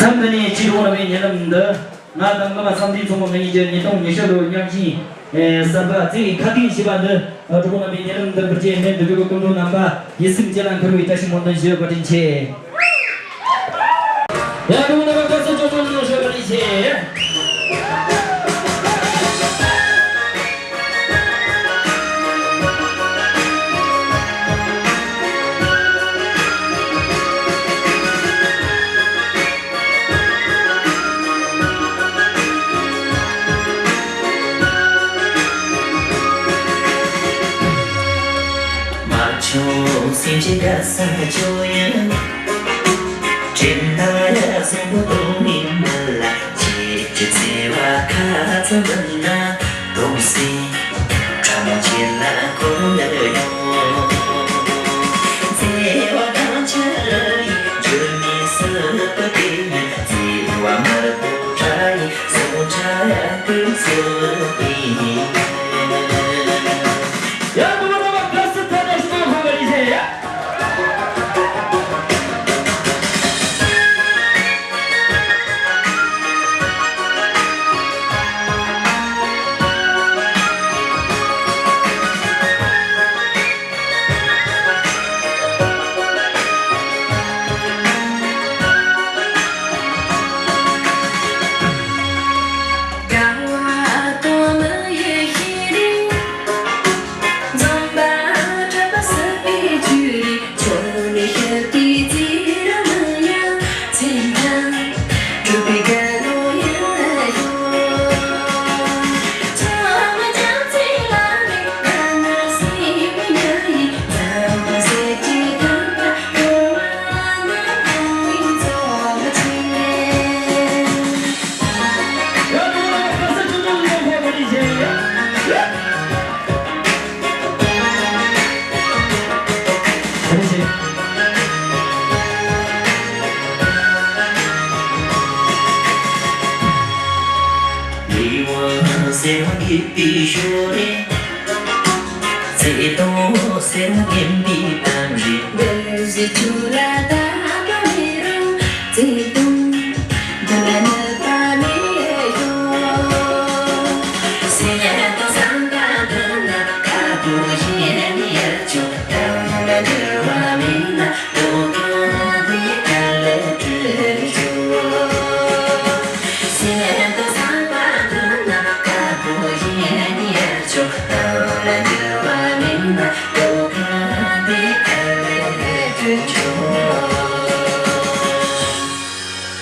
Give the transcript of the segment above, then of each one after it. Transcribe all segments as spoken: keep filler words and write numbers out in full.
ནས་སྤྱི་ཚོགས་རིང་ལུགས་ཀྱི་གཉིད་ལམ་འདི། ང་དང་ངའི་བསམ་འདུན་ཚང་མ་ངེད་གཉིས་ཀྱི་ཉིས་སྟོང་ཉི་ཤུ་ལོའི་རྙོག་གཞི་གསར་པ་བརྩེ་བའི་ཁ་གཏད་ཞེས་པ་འདི་སྤྱི་ཚོགས་རིང་ལུགས་ཀྱི་གཉིད་ལམ་འདི་འབུལ་རྒྱུ་མིན། འདི་བརྒྱུད་སྐུ་མགྲོན་རྣམ་པ་ཡིད་སེམས་བསྐྱེད་ལ་འཁོར་བའི་བཀྲ་ཤིས་སྨོན་འདུན་ཞུ། བཀའ་དྲིན་ཆེ། ཡ། སྤྱི་ཚོགས་རིང་ལུགས་ཀྱི་གསར་འགྱུར་ཅོ་ཅོ་ནང་ཞུ། བཀའ་དྲིན་ཆེ། བཀའ་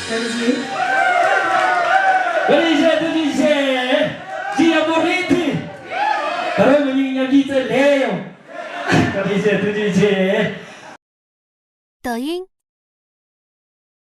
དྲིན་ཆེ། ཐུགས་རྗེ་ཆེ། ཅི་ཡག་པོ་རེད་དེ། ད་རུང་ང་གཉིས་མཉམ་གྱིས་རྩེ་ལེ་ཡོང་། བཀའ་དྲིན་ཆེ། ཐུགས་རྗེ་ཆེ། 抖音